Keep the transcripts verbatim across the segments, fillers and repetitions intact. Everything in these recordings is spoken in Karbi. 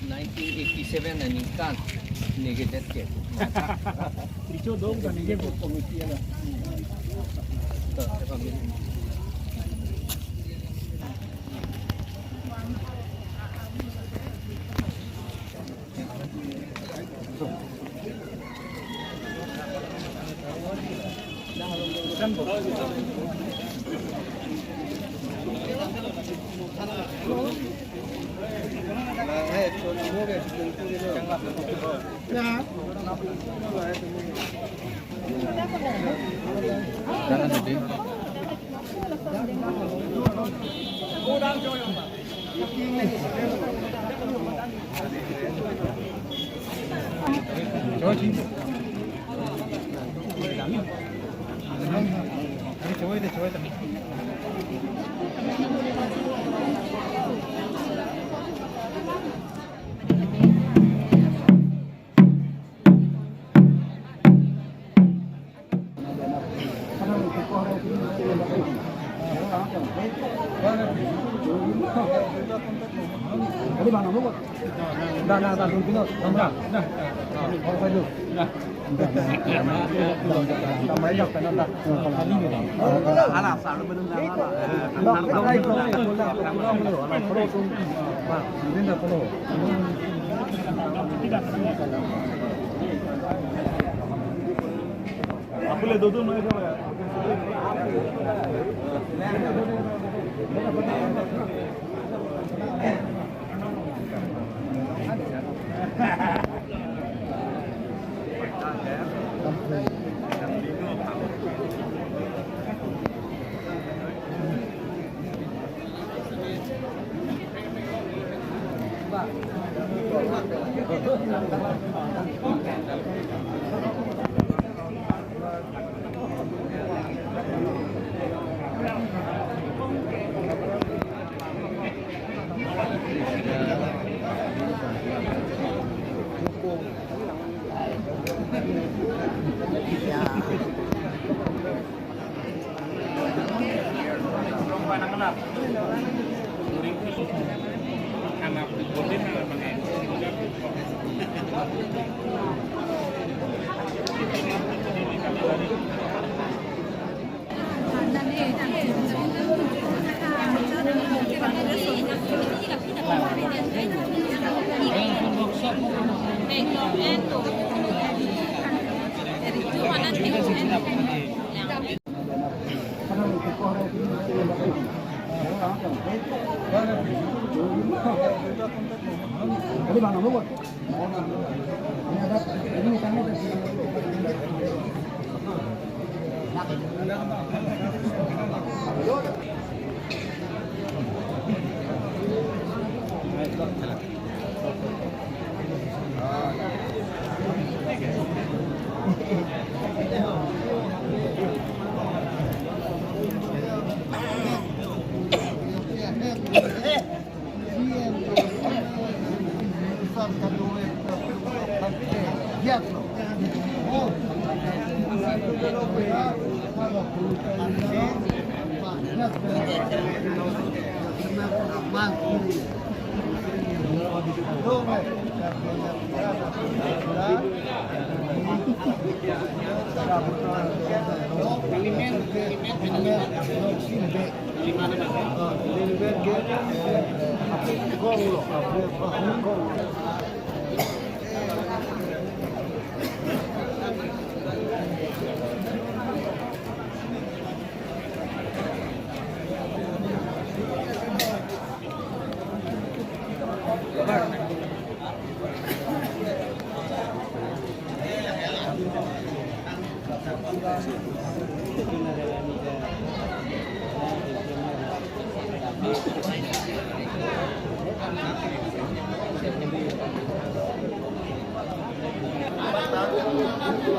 Nineteen eighty-seven aningkan negative ke. Richo dong kan ye committee ala.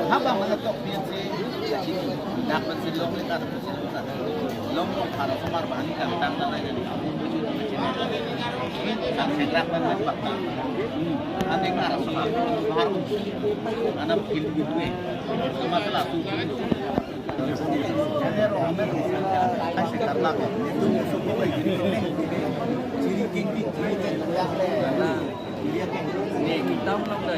Habang mana tok P N C, dak pensi long lekat pensi long lekat. Long long para semar bahan ikan tang tang aja. Sang segrak ban ban bak tang. Ante para semar bahan. Anak pil gitu eh. Masalah tu. Ni kitam lang da